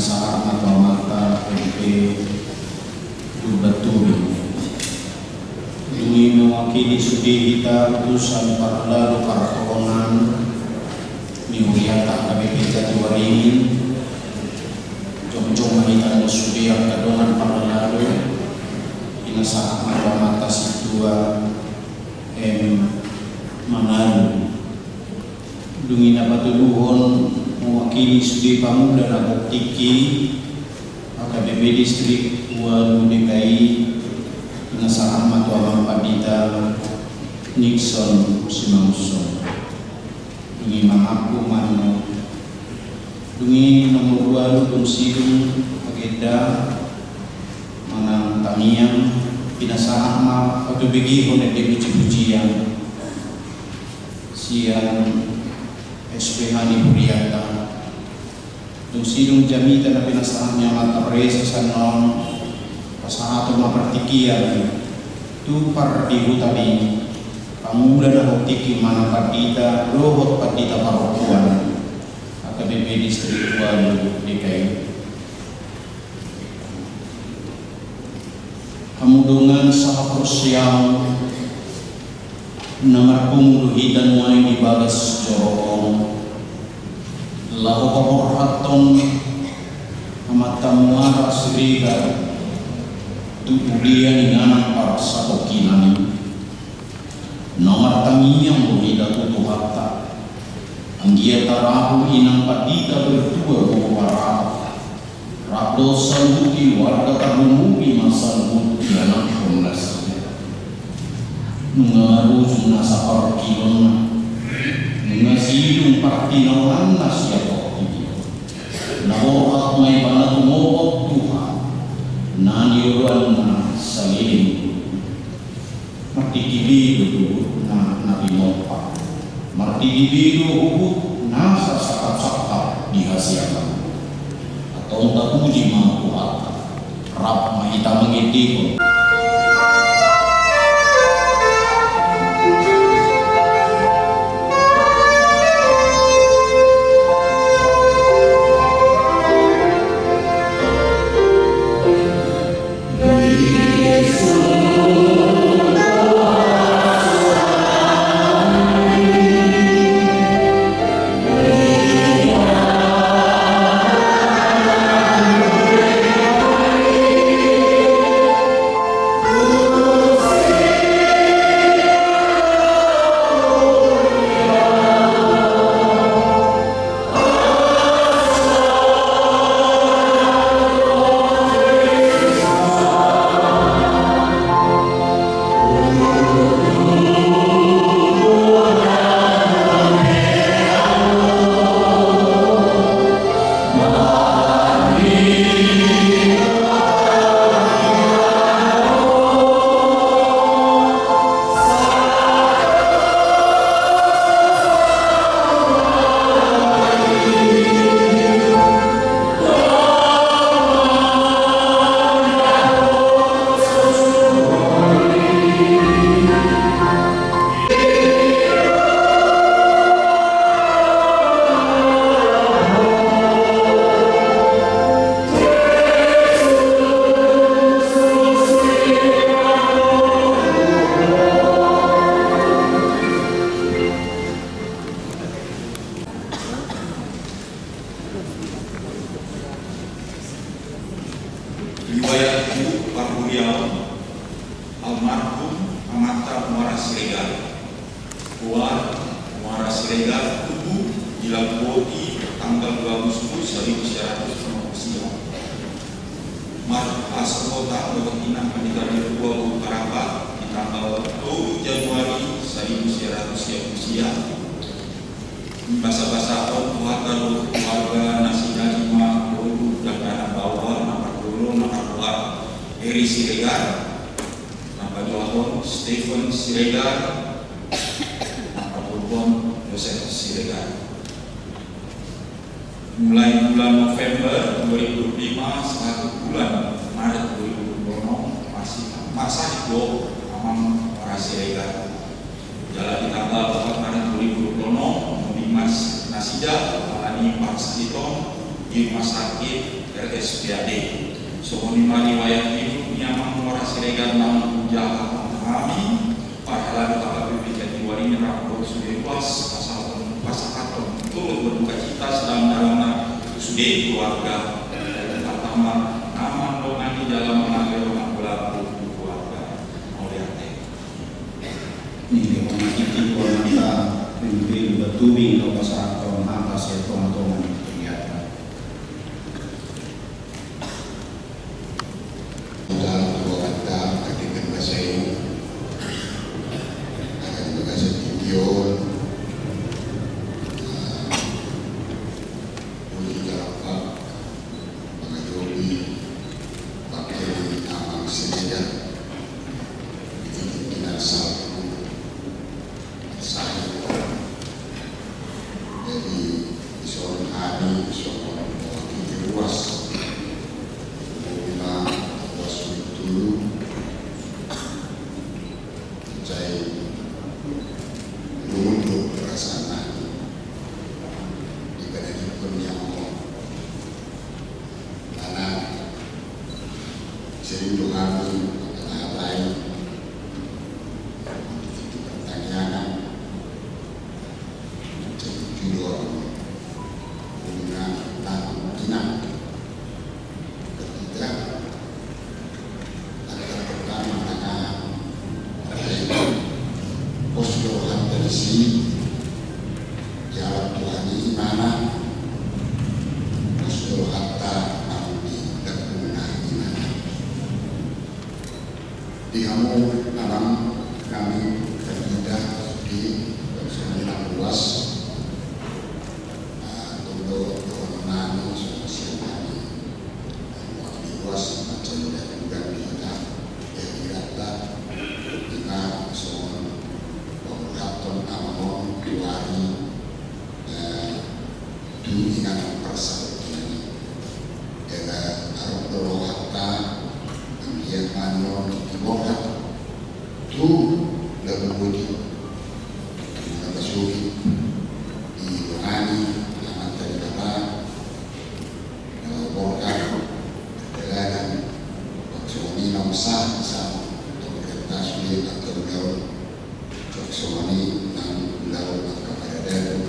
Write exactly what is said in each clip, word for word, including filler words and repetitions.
Sahat ma tu amanta M P Gurbatubing. Dung i mewakili sude hita utusan parhalado partohonan ni hurianta H K B P Jatiwaringin. Jongjong ma hita muse sude angka dongan parhalado. Pinasahat ma tu amanta Sintua M Manalu. Dung i na patoluhon mewakili sude pamuda na hot tingki H K B P Distrik ualu D K I, pinasahat ma tu amang pandita Nixon Simangunsong. Dung i mangaku ma annon. Dung i nomor ualu, dung sidung agenda manang tangiang, pinasahat ma patubegehon ende pujipujian sian S P H ni hurianta. Dung sidung jamita na pinasahat ni amanta paresa sian on, pasahaton ma partingkian tu pardihutan i, pamuda na hot tingki manang pandita dohot pandita parompuan H K B P Distrik ualu D K I. Hamu dongan sahaporseaon, na marpungu do hita nuaeng di bagas joro on, laho paborhathon Amanta Muara Siregar tu ulia ni inganan parsatongkinan i. Na martangiang do hita tu Tuhanta, anggiat tarahum inang pandita bertua boru Arap, rap dohot saluhut keluarga, tarlumobi ma saluhut ianakhon nasida. Nunga marujung nasa parungkilonna, nunga sidung partinaonanna sian portibi on. Na borhat ma ibana tumopot Tuhan, na nioloanna saleleng. Martingki be do tubu na, na tinompa. Martingki be do huhut nasa sangkapsangkap di hasiangan. Antong tapuji ma Tuhanta. Rap ma hita mangendehon. Riwayat hidup parhuriaon almarhum Amanta Muara Siregar. Goar Muara Siregar, tubu di Lamboti tanggal dua Agustus saribu sia ratus onom pulu sia. Marhasanggotan dohot inang pandita bertua boru Karamba di tanggal tolu Januari saribu sia ratus sia pulu sia. Basabasahon tu hata dohot keluarga nasida, ima boru dangdanan baoa, na parjolo na pargoar Eri Siregar, na paduahon Stephen Siregar, na patoluhon Joseph Siregar. Mulai bulan November dua ribu dua puluh lima sahat tu bulan Maret dua ribu dua puluh enam, masih marsahit do Amang Muara Siregar. Jala di tanggal opat Maret dua ribu dua puluh enam, muli ma nasida mangalami parsahiton di Rumah Sakit S P A D. Songon i ma di wayahon i, Amang Muara Siregar, naung hujaha hami, parhalado H K B P Jatiwaringin rap dohot sude ruas, pasahathon, pasahathon turut berduka cita sedalam-dalamna tu sude keluarga. Pertama, na mandongani jala mangalehon angka keluarga. Mauliate. Nilehon ma hita tu Tuhanta, rindu-rindu ba tubing do pasahathon hata sian tonga-tonga ni hurianta. Dalam keluarga, pendidikan bahasa ini, akan bahasa tinggi on, ah, puji dalam bab, mengayomi, pakai Amang Siregar, di tinggi satu. Jadi, dison hami songon mewakili ruas, mewakili ruas Bintulu, sai lungun do perasaan nami di pendidikan yang mau. Karena sering do hami mangkatai di tinggi pertanian, jadi judul guna nang inang. Ketiga, angka pertama nang pos do hata disi, jawab Tuhan i imana, pos do hata naung di dapuna imana. Di hamu Amang nami, kandida di bangsa nami ruas, ah, tong do dohonon nami songon sian nami. Mewakili ruas, mansai na hudang di hita, ya, di hita, ima songon paborhathon Amang on tu ari, eh, tu inganan parsahut nami. Jala adong do rohanta, anggiat ma on diborhat tu lagu boti, tu na pasogit, didongani Amanta Debata, na borhat, pardalanan, songon i naung sah, sah, tong renta sude angka ulaon, songon i nang ulaon angka paradaton,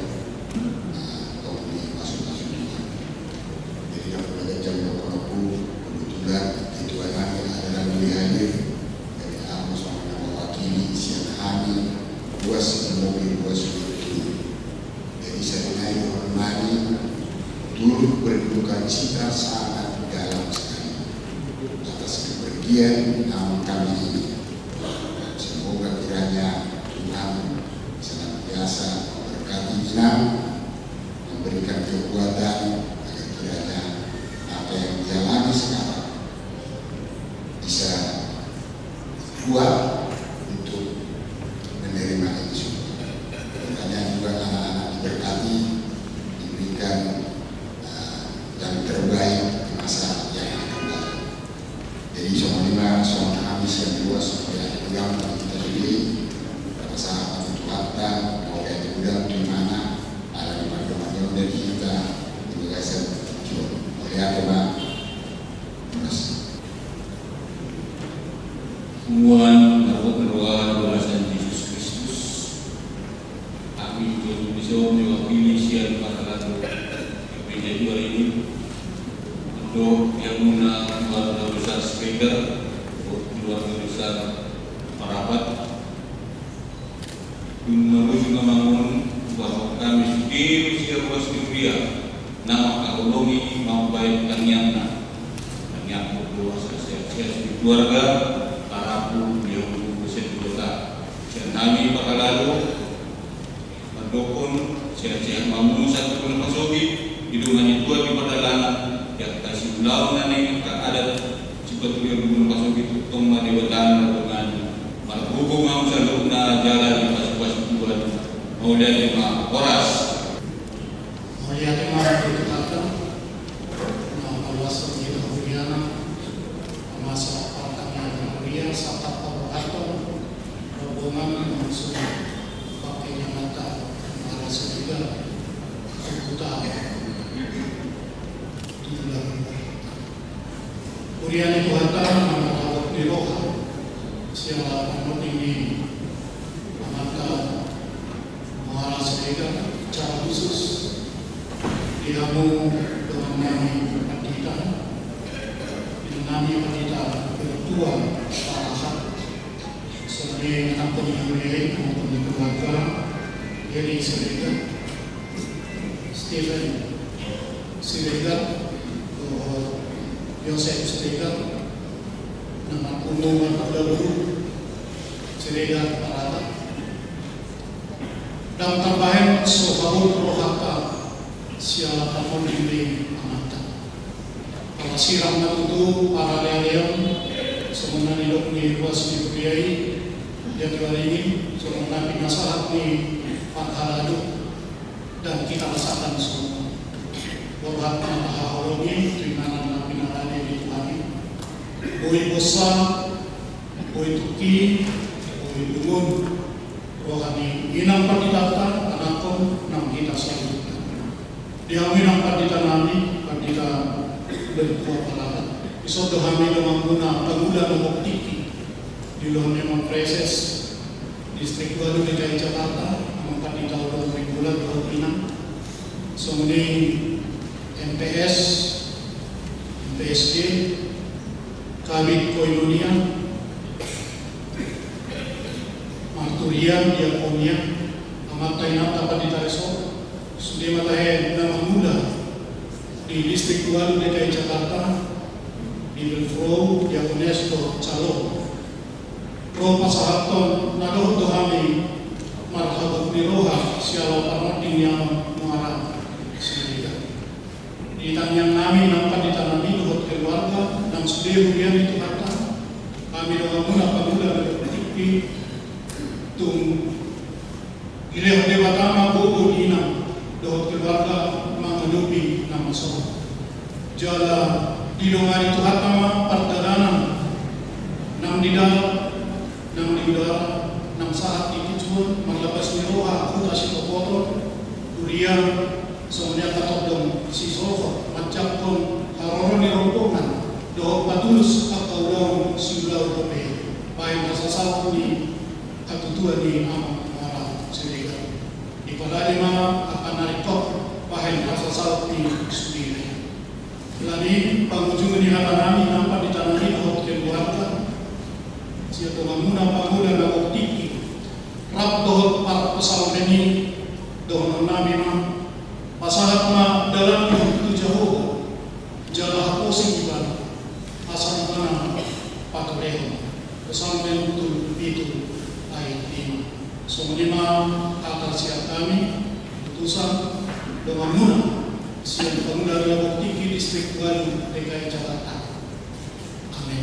na tong dipasu-pasu Tuhan. Jadi, na pola ganjang do pangaku, kebetulan ketua nami adalah lebih hadir, jadi aku songon na mewakili sian hami, ruas, mewakili ruas itu. Jadi, sarinai dohonon nami, turut berduka cita sangat dalam sekali atas kepergian Amang kami ini. Semoga kiranya Tuhan senantiasa memberkati Inang, memberikan kekuatan agar kiranya apa yang dialami sekarang bisa kuat untuk menerima ini semua. Kiranya juga anak-anak diberkati, diberikan, eh, yang terbaik di masa yang akan datang. Jadi, songon i ma, songon hami sian ruas, mauliate godang di hita sude, pasahat ma tu Tuhanta, mauliate godang tu imana, ala ni pardongan ni on di hita, di bagasan tingki on. Mauliate ma. Terima kasih. Punguan, marbot ni roha di bagasan Jesus Kristus. Hami jolo mewakili sian parhalado gereja Jatiwaringin. Untuk yang muna keluarga besar Siregar, keluarga besar Parapat. Dung na bujur na mangun, hupasahat hami sude sian ruas ni huria na mangkaholongi mambahen tangiangna. Tangiangku do asa sehat-sehat sude keluarga, tarapul di hamu dohot sian Debata. Sian hami parhalado, mandokkon, sehat-sehat ma hamu sahat tu na pasogit, didongani Tuhan di pardalanan, jala siulaon na naeng angka adat, sipatuduhon tu na pasogit, tongtong ma Debata na mandongani. Margogo ma hamu saluhutna jala dipasu-pasu Tuhan. Mauliate ma, horas. Mauliate ma di Tuhanta, na paluashon di huriana, mamasa partangiangan huria, sahat paborhathon rombongan na mangusung pake nyawanta, marasa juga tu huta Tulang. Ia ni Tuhanta na marhabot ni roha, siala panonding ni amanta Muara Siregar, secara khusus di hamu dongan nami pandita, di nami pandita bertua Parahat, sebagai anak pemimpin, anak pemimpin keluarga, Heri Siregar, Stephen Siregar, dohot Yosep Siregar, na marpungu marhula boru Siregar Parahat. Ndang tarbahen so habot rohanta siala panonding ni amanta. Ala sirang ma tutu paralealeon, songon na nidok ni ruas ni huria i, jatuari i, songon na pinasahat ni parhalado, dan kita rasakan semua. Borhat na tahaholongi tu inganan na pinarade ni Tuhan i. Boi bosa, boi tungki, boi lungun roha ni inang panditanta, anakkon nang hita saluhutna. Di hamu inang pandita nami, pandita bertua Parahat, dison do hami donganmuna pangula na gok tingki, di ulaon ni amang praeses Distrik Walu D K I Jakarta, amang pandita Odong Nainggolan dohot inang, songon i M P S, M P S D, Kabid Koinonia, Marturia, Diakonia, amanta inanta pandita Reso, sude ma tahe na mangula di Distrik Walu D K I Jakarta, di Belfro, Diakones dohot Calon. Ro pasahathon na dohot do hami marhabot ni roha siala panonding ni amang Muara Siregar. Di tangiang nami nang pandita nami dohot keluarga, nang sude huria ni Tuhanta, hami donganmuna pangula na gok tingki, tung dilehon Debata ma bobo ni inang dohot keluarga mangadopi na masa on. Jala didongani Tuhanta ma pardalanan nang di dalan, nang di udara, nang sahat di tingki on, marlapas ni roha huta sitopoton, huria, songon i angka tondong sisolhot, manjangkon haroro ni rombongan dohot patulus angka ulaon siulaon dope, bahen hasa saut ni hatutuan ni amang Muara Siregar. Diparade ma angka na ringkot bahen hasa saut ni sudena i. Alani i, pangujungi ni hata nami nang pandita nami dohot keluarga, sian donganmuna pangula na gok tingki, rap dohot parpsalmen i, dohonon nami ma: Pasahat ma dalanmu tu Jahowa, jala haposi ibana, asa ibana paturehon. Psalmen tolu pitu ayat lima. Songon i ma hata sian hami, utusan donganmuna sian Pangula Rila Boktiki Distrik Walu D K I Jakarta. Amen.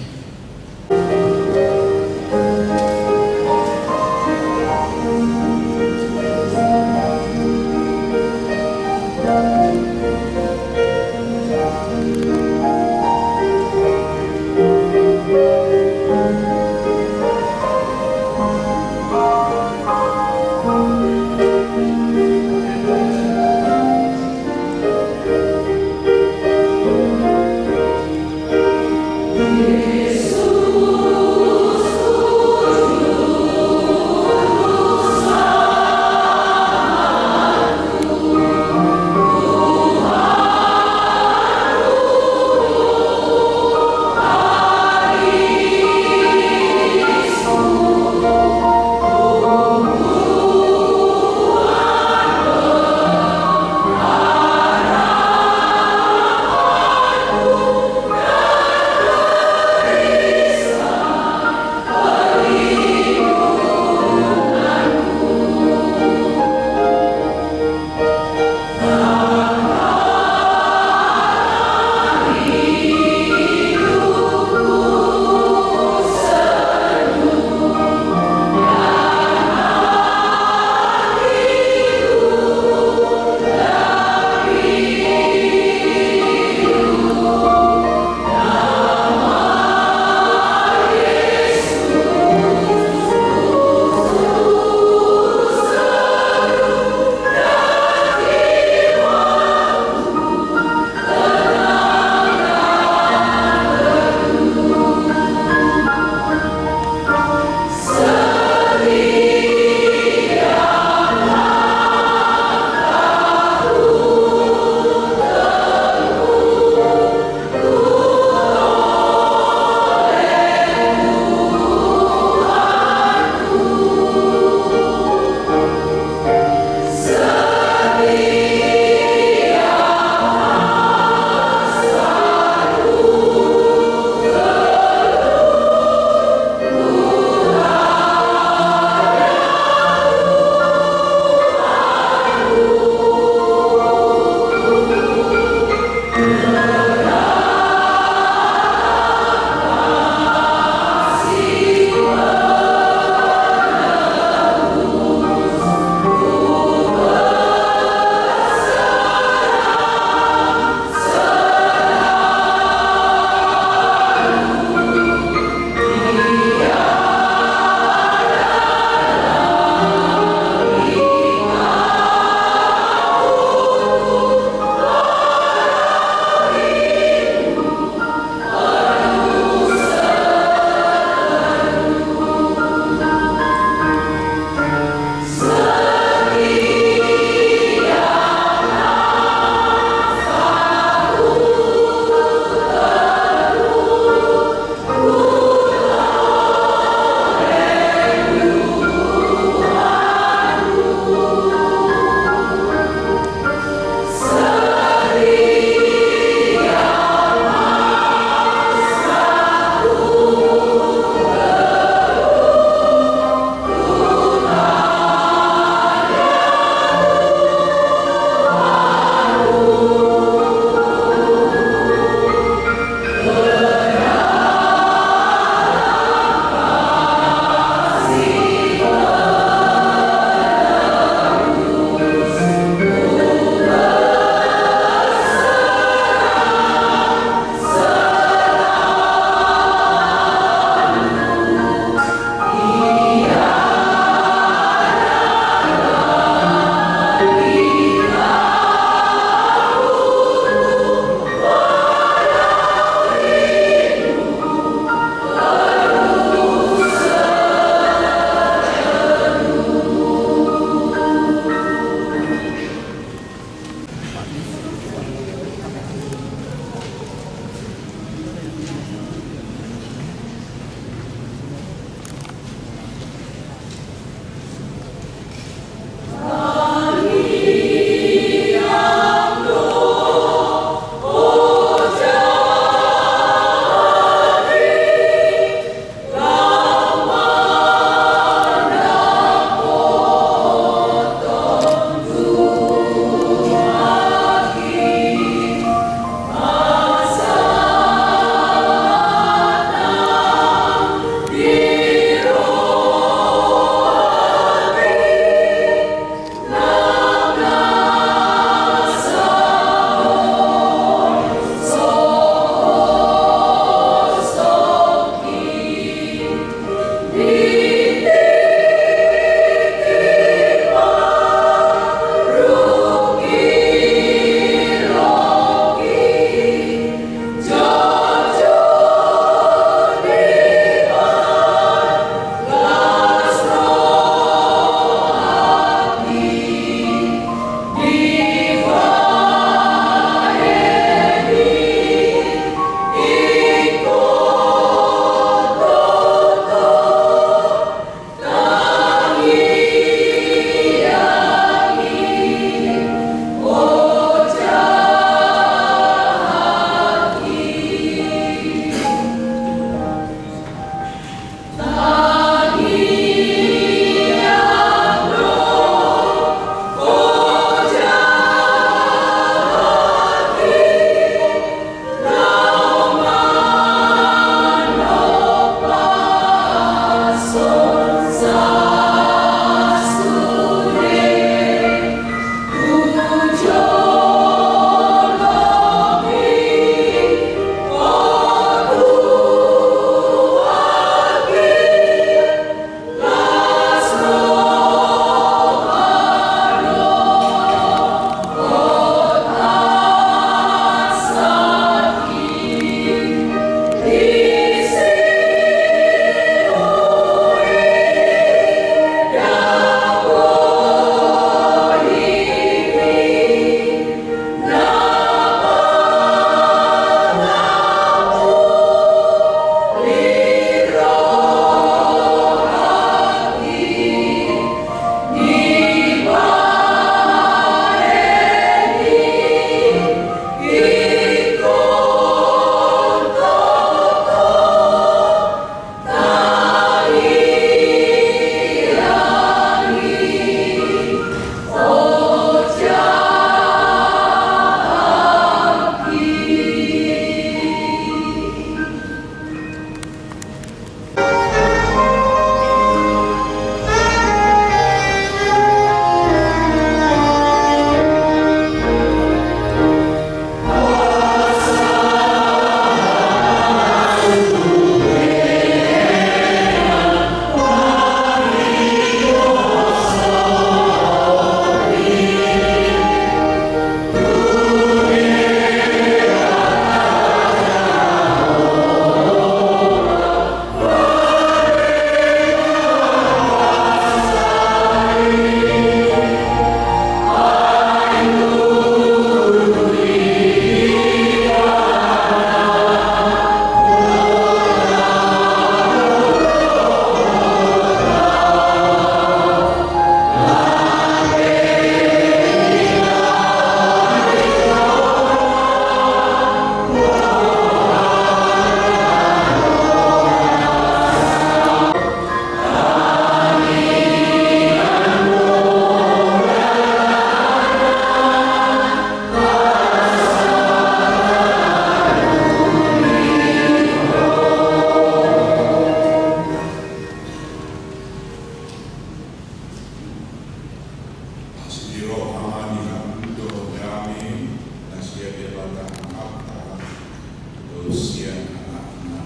Anakna,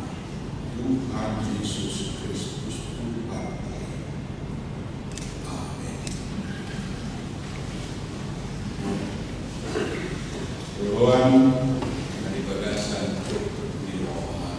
Tuhan Jesus Kristus, Tuhanta i. Amen. Roha na di bagasan turpuk ni roha.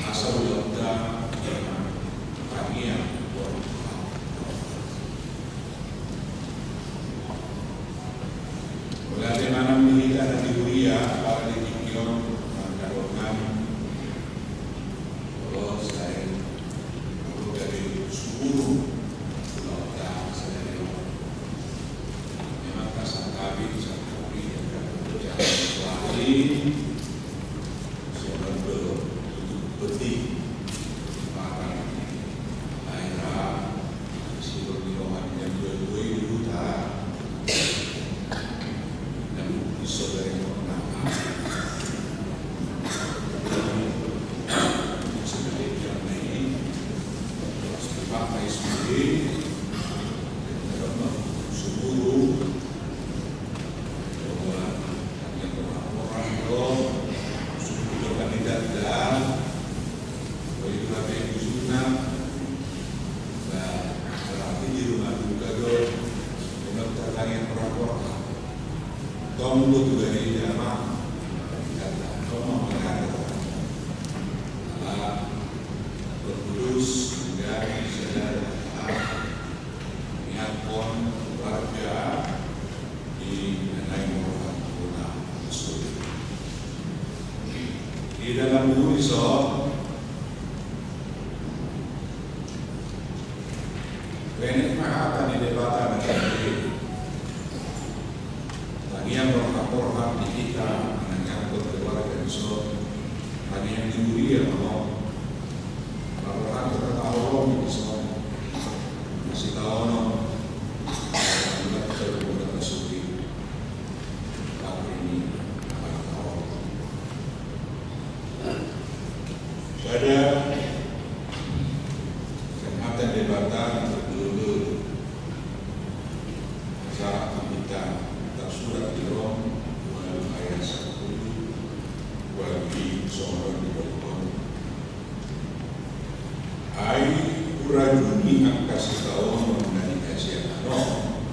Asa ulaonta tangiang. Mauliate ma di hita na di huria, apala di tingki on, mangkadok nami. Olo, sai. Olo, gabe sumurung. Ulaonta sadari on. Memang kasangkapi, sangkapi, dan kata-kata suari. Songon do tutup peti. Maka akhirnya si Romi Roman yang dua-dua ini buta. Dan bisa dari mana? Sebenarnya ini pakai sendiri. Sumurung. Tong do tu gareja ma. Tong ma mangkate. Ala Roh Kudus menjadi saudara. Ingatkon keluarga di na naeng mangorahon hita. Di dalam duri so, benek ma hata ni Debata na tadi. Tangiang mangorahon hita, tangiang keluarga di so, tangiang di huria ma. Mangorahon hata holong di so. Masitaonon. Pada kesempatan Debata yang berjudul Sahat tu hita, tarsurat di Rom, ualu ayat sampulu, ualu i songon on di botol. Ai hurajumi angka sitaonon na nihasiaton on,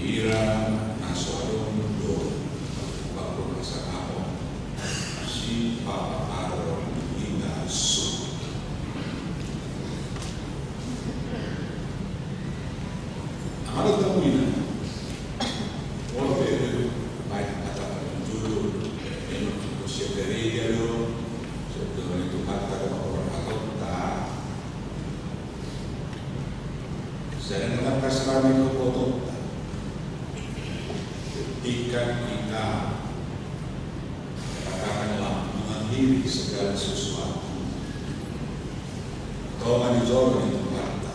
hira na so adong do pangkasangapon sipapatarhon hita so. Amang do tamuina. Olo pe, baik kata pada jujur, memang siap dari dia do. Sebetulnya Tuhan kata orang kata. Sedangkan kasarani kebototan. Ketika kita katakanlah mengakhiri segala sesuatu, atau dijolo di Tuhanta,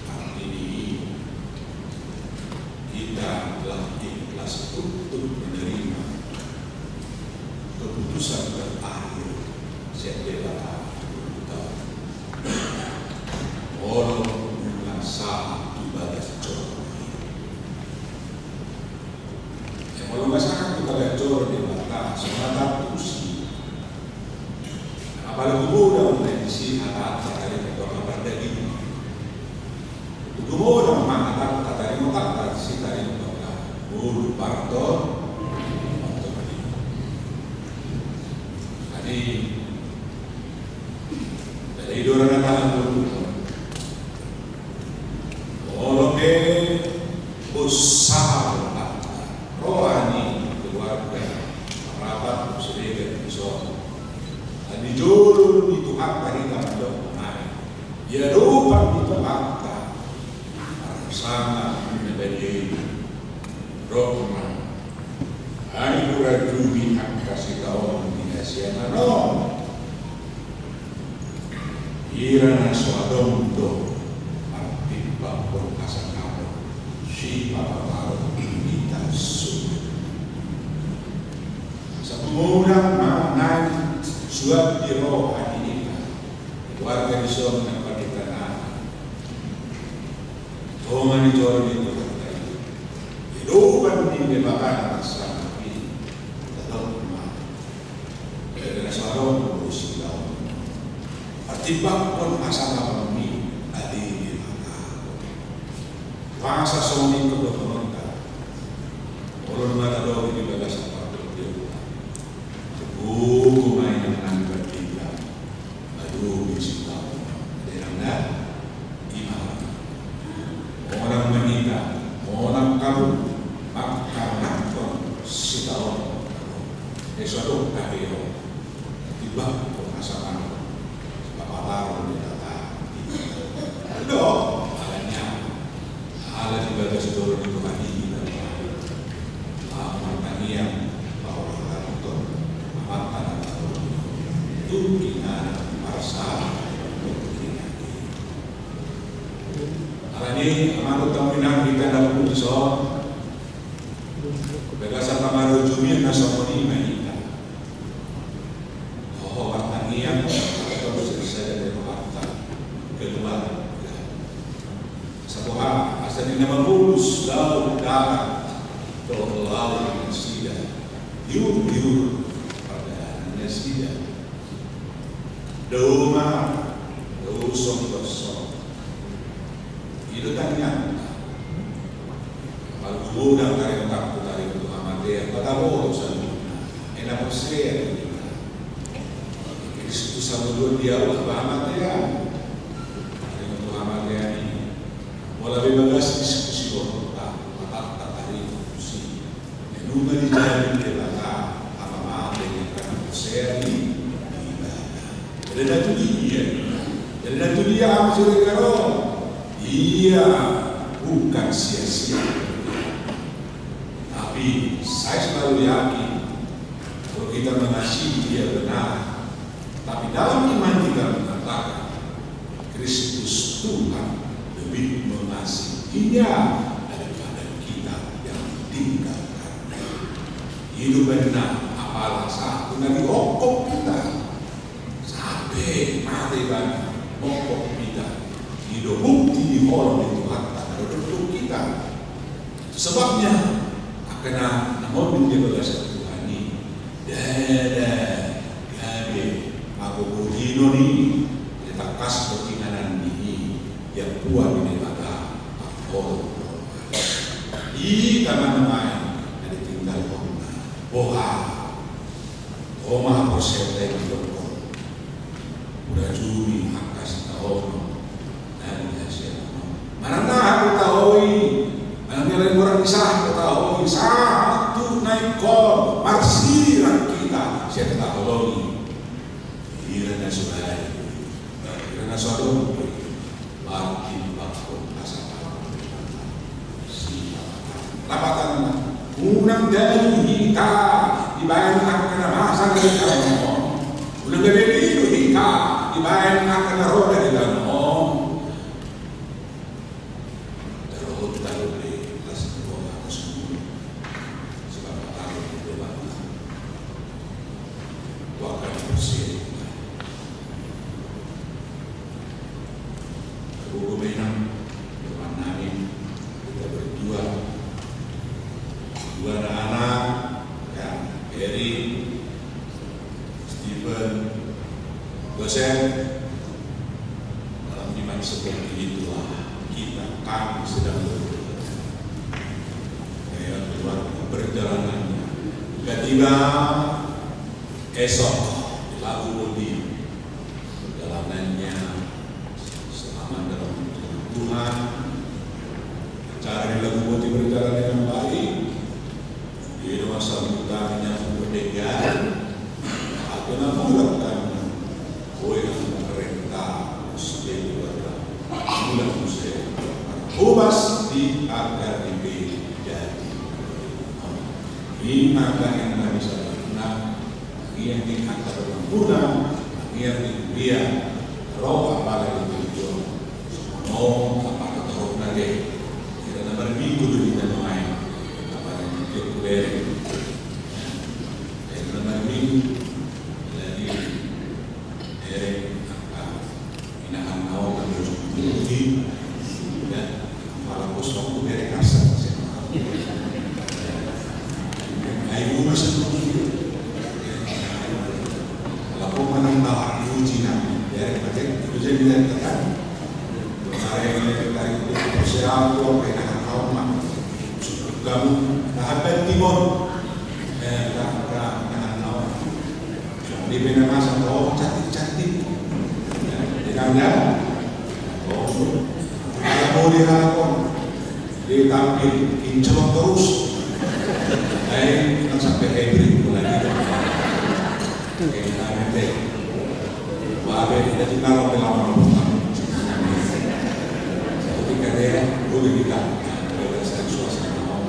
artinya kita telah ikhlas untuk menerima keputusan terakhir sian Debata. Olo, molo sahat tu bagas joro. Molo sahat tu bagas joro Debata, songon na tartusi. Apalagi godang na disi hata-hata tadi, hata-hata pardaging. Godang ma hata-hata tadi, hata-hata disi tadi, hata-hata. Ulu parto. Jadi, dari dua orang datang dulu. Olo pe, usaha roha ni keluarga rapat, sude di son. Di jolo ni Tuhanta hita mandok nai. Di adopan ni Tuhanta. Parsama na badia i. Dok ma, ai hurajumi angka sitaonon di hasiangan on. Hira na so adong do martimbangkon hasangapon, sipapataron di hita sude. Asa tumodang ma naeng suat di roha ni hita, warga di son na panitanana. Tonga ni joro ni Tuhanta i, idopan ni Debata na marsangap i, tadok ma. Jadi na so adong do sitaonon, martimbangkon hasangaponni ale Debata. Boasa songon i dohononta? Olo ma tadok di bagasan parpudi. Tubu ma inang nami pandita. Aduh, bisi tahu. Ada yang dah? Ima. Monang ma hita, monang hamu, mangharapkon sitaonon. Ai so adong hape on. Timbangkon hasangapon, sipapataron di Debata. Aduh, alani i. Ala di bagas joro ni Tuhan i hita. Laho martangiang, laho martangiang. Amanta na martonggo. Tung inganan marsahat. Alani i, amang dohot inang, hita na pungu dison, bagasan pangarujumion na songon i ma hita. Ho, martangiang, atau selesai dari rohanta. Keluarga. Saboha, asa di na mamolus laut darat, dohot laut nasida, liur-liur pardalanan nasida. Dao ma, dao songkosong. I do tangiangta. Apala godang taringot, taringot tu hamatean, pataboto saluhutna. Ai na porsea do hita. Kristus hamuduan di ahu hamatean. Taringot tu hamatean i. Molo be bagas diskusi dohot hata, hata taringot tusi. Nunga dijadi Debata hamamate ni angka na porsea di ibana. Jadi na tu dia, jadi na tu dia ahu sirega ro. Ia bukan sia-sia. Tapi saya selalu yakin, kalau kita mengasihi dia benar, tapi dalam iman kita mengatakan, Kristus Tuhan lebih mengasihinya daripada kita yang meninggalkannya. Hidup benar, apala satu lagi hongkop kita. Sampe mate ibana, hongkop kita. I do bukti di holong ni Tuhanta na didok tu hita. Sebabnya, angka na, na monding di bagasan Tuhan i, ndada gabe hagogohinon i, ndada tangkas do inganan ni i, i ampuan ni Debata, parholong. Hita ma nuaeng na ditinggalhonna. Boha? Ho ma haporseaonta i didok on. Hurajumi angka sitaonon na di hasiangan on. Manang na hita taho i, manang na lain orang bisa hita taho i, sahat tu na ingkon marsirang hita sian hatahonon i. Hira na so adong, hira na so adong. Martimbangkon hasangapon. Lapatanna, unang dalu hita dibaen angka na masa na di tano on. Unang gabe lilu hita dibaen angka na ro na di tano on. Tarohon tarohon las ni roha na sumurung. Sebab tarohon di roha. Wakil persen. Buku mainan, teman nami, kita berdua. Dua anak-anak, ya, Eri, Stephen, Joseph. Dalam iman seperti itulah kita, kami sedang berdua. Ya, keluarga perjalanannya. Tiba-tiba esok, di Labu Boti. Perjalanannya selamat dalam perjalanan Tuhan. Acara di Labu Boti berjalan dengan baik. Dia masa muda menyambut pernikahan. Aku nak pulang kan. Kue nak kereta, mesti keluarga. Pulang mesti. Hobas di H K R I P jadi. Ni marga yang kami sabarna, yang di angka berlampuna, yang di dunia, roh apala di tujuan. Songon apala torop nage. Kita na marminggu do di tano ai. Apala di tiok kuberi. Kita na marminggu. Jadi Ere, angka inahan na on, angka jujur di, ya, malah kosong tu bere kasar, sih. Ai, guru satu. Kalau kau menang, bawa uji na. Bere pakai, itu jadi bere tekan. Bere, bere, itu persiapan, apa inahan na on, mah. Kamu, tahan, timon. Eh, tahan, tahan, tahan, tahan. Di bena masa, oh, cantik-cantik. Tidak ada. Oh, tidak mau diharapkan. Dia tampil, kinclong terus. Eh, kan sampai hebring mulai gitu. Oke, kita nanti. Wah, kita tinggal lama-lama. Seperti kata ya, gue kita. Kita suasana.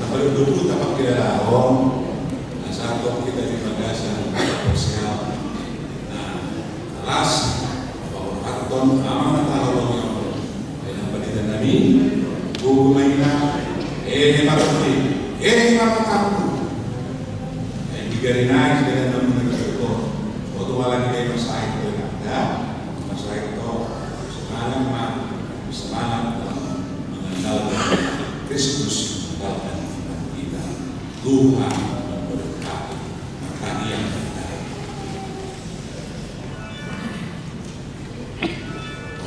Nah, baru dulu kita pakai lawan. Nah, saat itu kita di bagasan sosial. Nah, ras, bahwa Anton amanat Allah yang dalam pendidikan kami, buku mainan, eh, marti, eh, marti kamu. Eh, di gari naik dengan namun dengan syukur. Waktu malam kita masai itu, ya, masai itu, semangat, man, semangat dalam mengandalkan Kristus, mengandalkan iman kita. Tuhan memberkati. Martangiang ma hita.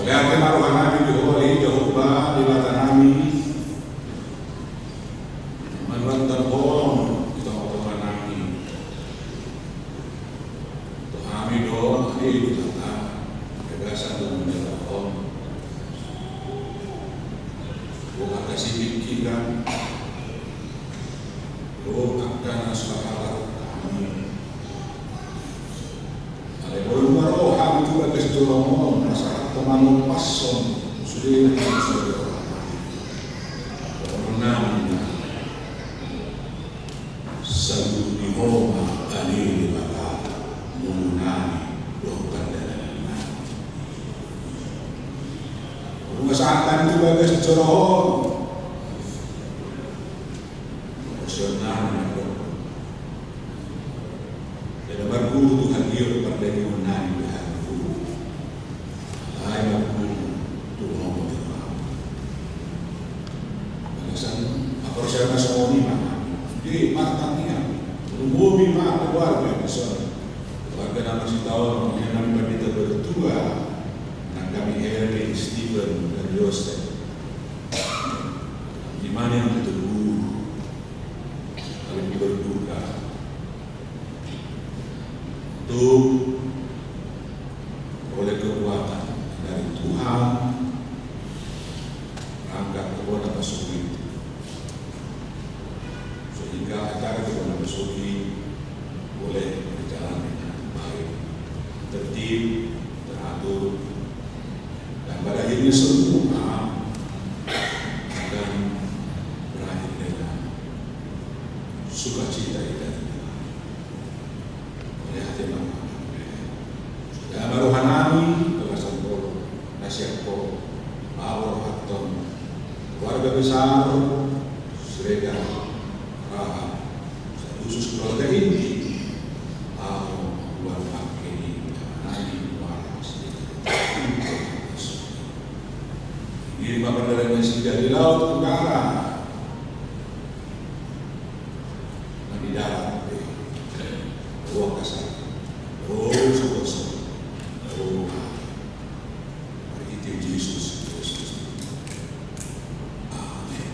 Mauliate ma roha nami di Ho ale Jahowa Debata nami, manuan dan holong di tonga-tonga nami. Tu hami do, ale Debata, bagasan tu mundalaon. Bukan kasih pikiran. Dohot angka na so hata. Alai molo dung ro hami tu bagas jolom on, na sahat tu manompashon sude na hami so di roha nami. Saluhut ni Ho ma ale Debata, ngolu nami dohot pandalan nami. Molo sahat hami tu bagas jolom on, Sonang. Jadi marguru Tuhan, dia pardenggan nami, Tuhan guru. Alai marguru Tuhan, Tuhan. Bagasan apa, siapa songon i ma. Di martangiang. Rumobi ma keluarga, misalnya. Keluarga nama si taon, yang nama Pandita Bertua. Nang kami Heri, Steven, dan Yosef. Di mana yang betul? Paling berduka. Itu oleh kekuatan dari Tuhan, angkat kekuatan pasuk itu. Sehingga acara kekuatan pasuk ini boleh berjalan dengan baik, tertib, teratur, dan pada akhirnya semua akan berakhir dengan sukacita kita. Oleh hati, sudah baru hanami bagasan polo nasihat polo, bahwa rohaton keluarga besar Siregar, Raha, khusus keluarga inti, au buat pakai di mana di luar. Ini bapak dari Mesir dari laut utara. Nah, di darat, eh, dua kasar. Oh, sungguh-sungguh. Oh, itu Yesus Kristus. Amin.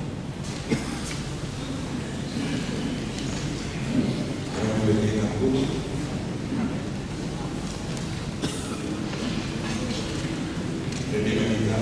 Ada yang boleh kita buka? Jadi, kita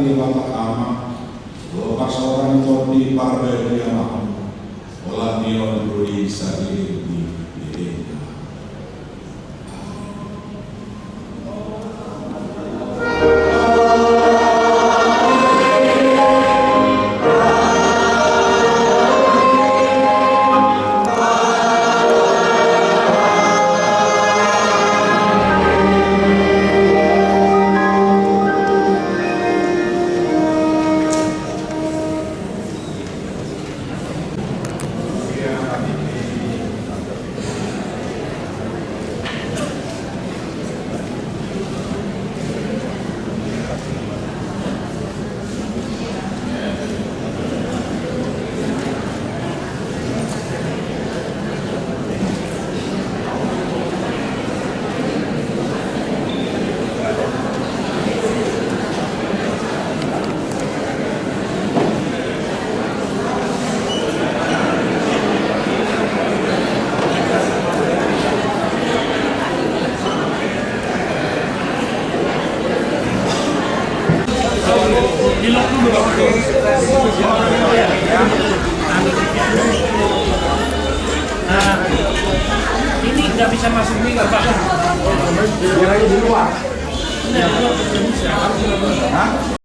Debata Ama, dohot parsaoran ni Tondi Parbadia ma hamu, holan on tu sadari on. Ini nggak bisa masuk ini, Pak. Dia lagi di luar. Hah?